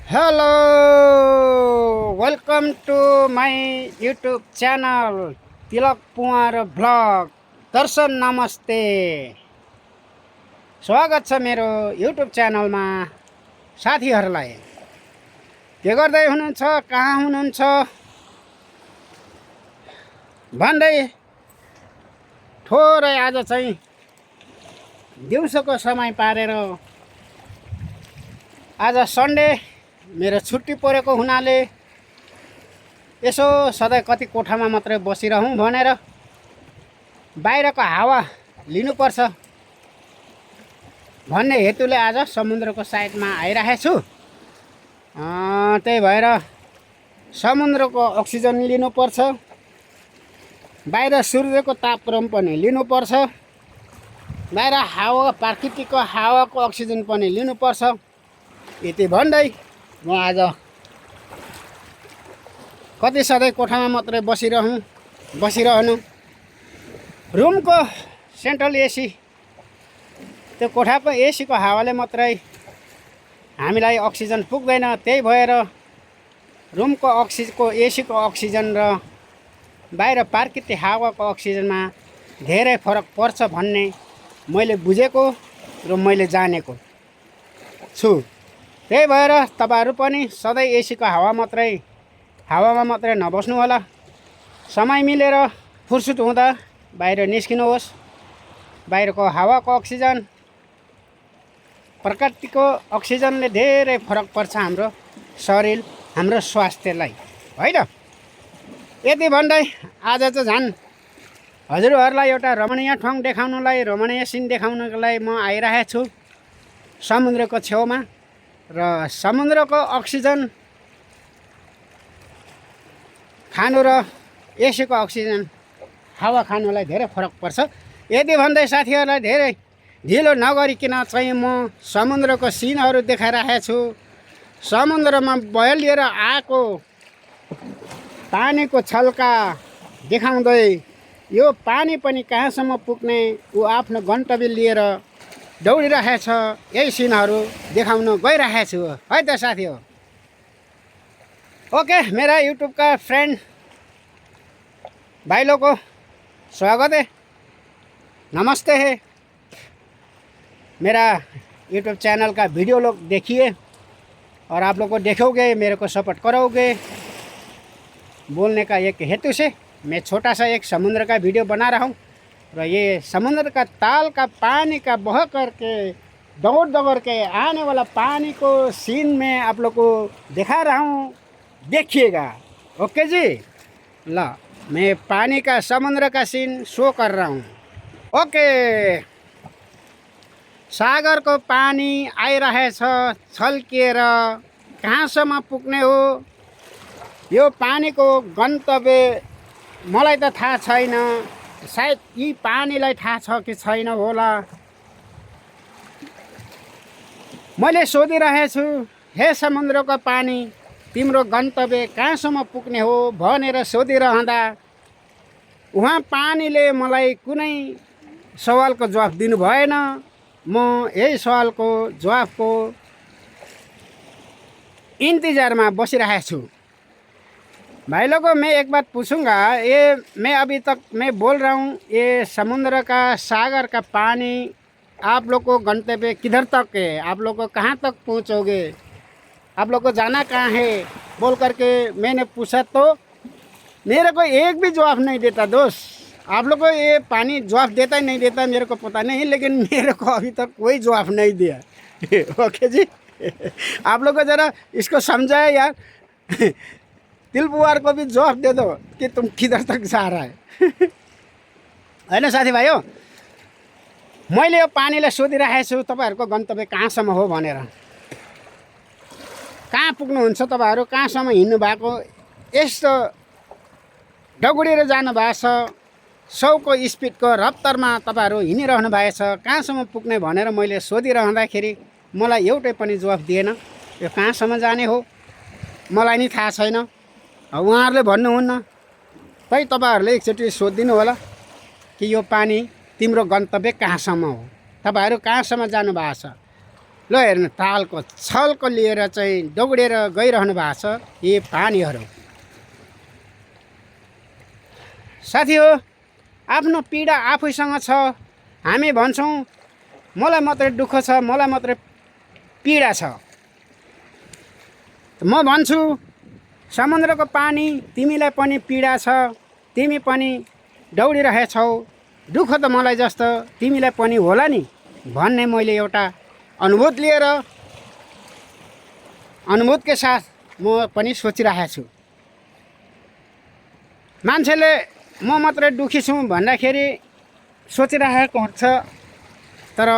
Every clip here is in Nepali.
Hello, welcome to my YouTube channel Tilak Puwar vlog. दर्शन नमस्ते, स्वागत छ मेरो YouTube च्यानलमा। साथीहरूलाई के गर्दै हुनुहुन्छ, कहाँ हुनुहुन्छ भन्दै थोरै आज चाहिँ दिउँसोको समय पारेर आज सन्डे मेरो छुट्टी परेको हुनाले यसो सधैँ कति कोठामा मात्रै बसिरहँ भनेर बाहिरको हावा लिनुपर्छ भन्ने हेतुले आज समुद्रको साइडमा आइरहेको छु। त्यही भएर समुद्रको अक्सिजन लिनुपर्छ, बाहिर सूर्यको तापक्रम पनि लिनुपर्छ, बाहिर हावा प्राकृतिकको हावाको अक्सिजन पनि लिनुपर्छ। यति भन्दै म आज कति सधैँ कोठामा मात्रै बसिरहनु रुमको सेन्ट्रल एसी त्यो कोठाको एसीको हावाले मात्रै हामीलाई अक्सिजन पुग्दैन। त्यही भएर रुमको एसीको अक्सिजन र बाहिर प्राकृतिक हावाको अक्सिजनमा धेरै फरक पर्छ भन्ने मैले बुझेको र मैले जानेको छु। त्यही भएर तपाईहरु पनि सधैँ एसीको हावामा मात्रै नबस्नु होला। समय मिलेर फुर्सद हुँदा बाहिर निस्किनुहोस्। बाहिरको हावाको अक्सिजन प्रकृतिको अक्सिजनले धेरै फरक पर्छ हाम्रो शरीर, हाम्रो स्वास्थ्यलाई, हैन। यति भन्दै आज चाहिँ झन् हजुरहरूलाई एउटा रमणीय ठाउँ देखाउनलाई, रमणीय सिन देखाउनको लागि म आइरहेको छु समुद्रको छेउमा। र समुद्रको अक्सिजन खानु र एसीको अक्सिजन हावा खानुलाई धेरै फरक पर्छ। यति भन्दै साथीहरूलाई धेरै ढिलो नगरिकन चाहिँ म समुद्रको सिनहरू देखाइरहेको छु। समुद्रमा बहलिएर आएको पानीको छल्का देखाउँदै यो पानी पनि कहाँसम्म पुग्ने ऊ आफ्नो गन्तव्य लिएर दौडिरहेछ, यही सिनहरू देखाउन गइरहेको छु है त साथी हो। ओके, मेरा यूट्यूब का फ्रेंड भाई लोग को स्वागत है, नमस्ते है। मेरा यूट्यूब चैनल का वीडियो लोग देखिए और आप लोग को देखोगे, मेरे को सपोर्ट करोगे। बोलने का एक हेतु से मैं छोटा सा एक समुद्र का वीडियो बना रहा हूँ। और ये समुद्र का ताल का पानी का बह करके दौड़ के आने वाला पानी को सीन में आप लोग को दिखा रहा हूँ, देखिएगा। ओके जी, ला मैं पानी का समुद्र का सीन शो कर रहा हूँ। ओके, सागर को पानी आइरहेछ छल्किएर कहाँसम्म पुग्ने हो यो पानी को गन्तव्य मलाई त थाहा छैन। सायद यी पानीलाई थाहा छ कि छैन होला। मैले सोधिरहेको छु, हे समुद्रको पानी तिम्रो गन्तव्य कहाँसम्म पुग्ने हो भनेर सोधिरहँदा उहाँ पानीले मलाई कुनै सवालको जवाफ दिनु भएन। म यही सवालको जवाफको इन्तजारमा बसिरहेको छु। भाई लोगों, मैं एक बात पूछूंगा। ये मैं अभी तक मैं बोल रहा हूँ, ये समुद्र का सागर का पानी आप लोग को गंतव्य किधर तक है, आप लोग को कहाँ तक पहुँचोगे, आप लोग को जाना कहाँ है बोल करके मैंने पूछा तो मेरे को एक भी जवाब नहीं देता दोस्त। आप लोग को ये पानी जवाब देता ही नहीं देता मेरे को पता नहीं, लेकिन मेरे को अभी तक कोई जवाब नहीं दिया। ओके जी, आप लोग को ज़रा इसको समझाए यार। तिलपुवार को भी जवाब दे दो कि तुम किधर तक जा रहा है। हैन साथीभाइ हो, मैले यो पानीलाई सोधिरहेको छु तपाईहरुको गन्तव्य कहाँसम्म हो भनेर। कहाँ पुग्नुहुन्छ तपाईहरु, कहाँसम्म हिँड्नु भएको, यस्तो डगुडेर जानु भएको छ, 100 को स्पिडको रफ्तारमा तपाईहरु हिँडिरहनु भएको छ, कहाँसम्म पुग्ने भनेर मैले सोधिरहँदाखेरि मलाई एउटै पनि जवाफ दिएन। यो कहाँसम्म जाने हो मलाई नि थाहा छैन। उहाँहरूले भन्नुहुन्न, खै तपाईहरुले एकचोटि सोधिदिनु होला कि यो पानी तिम्रो गन्तव्य कहाँसम्म हो, तपाईहरु कहाँसम्म जानु भएको छ। ल हेर्नु तालको छलको लिएर चाहिँ दौडेर गइरहनु भएको छ यी पानीहरू। साथी हो, आफ्नो पीडा आफैसँग छ। हामी भन्छौँ मलाई मात्रै दुःख छ, मलाई मात्रै पीडा छ। म भन्छु समुद्रको पानी तिमीलाई पनि पीडा छ, तिमी पनि दौडिरहेछौ, दुःख त मलाई जस्तो तिमीलाई पनि होला नि भन्ने मैले एउटा अनुभूत लिएर अनुभूतकै साथ म पनि सोचिरहेको छु। मान्छेले म मात्रै दुखी छु भन्दाखेरि सोचिरहेको हुन्छ, तर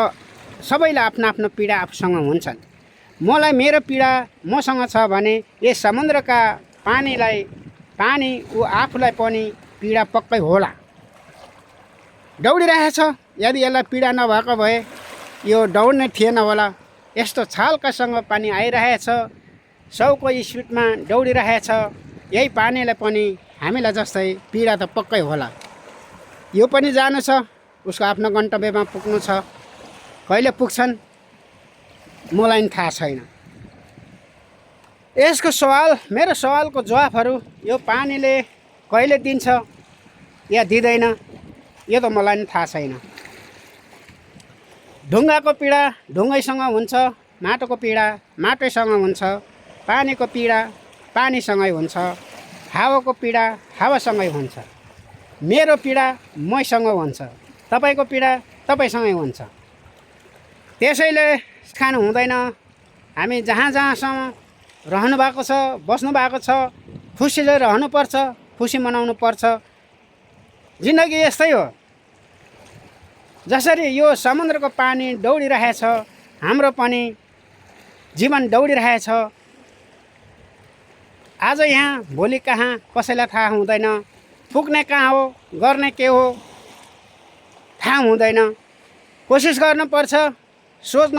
सबैले आफ्नो आफ्नो पीडा आफूसँग हुन्छन्। मलाई मेरो पीडा मसँग छ भने यस समुद्रका पानी ऊ आफूलाई पनि पीडा पक्कै होला। दौडिरहेछ, यदि यसलाई पीडा नभएको भए यो दौड्ने थिएन होला। यस्तो छालकासँग पानी आइरहेछ, 100को स्पिडमा दौडिरहेछ। यही पानीलाई पनि हामीलाई जस्तै पीडा त पक्कै होला। यो पनि जानु छ, उसको आफ्नो गन्तव्यमा पुग्नु छ। कहिले पुग्छन् मलाई पनि थाहा छैन। यसको सवाल, मेरो सवालको जवाफहरू यो पानीले कहिले दिन्छ या दिँदैन यो त मलाई पनि थाहा छैन। ढुङ्गाको पीडा ढुङ्गैसँग हुन्छ, माटोको पीडा माटैसँग हुन्छ, पानीको पीडा पानीसँगै हुन्छ, हावाको पीडा हावासँगै हुन्छ, मेरो पीडा मैसँग हुन्छ, तपाईँको पीडा तपाईँसँगै हुन्छ। त्यसैले खानु हुँदैन। हामी जहाँसम्म रहनु भएको छ, बस्नु भएको छ, खुसीले रहनुपर्छ, खुसी मनाउनु पर्छ। जिन्दगी यस्तै हो। जसरी यो समुद्रको पानी दौडिरहेछ, हाम्रो पनि जीवन दौडिरहेछ। आज यहाँ भोलि कहाँ कसैलाई थाहा हुँदैन। पुग्ने कहाँ हो, गर्ने के हो थाहा हुँदैन। कोसिस गर्नुपर्छ, सोच्नु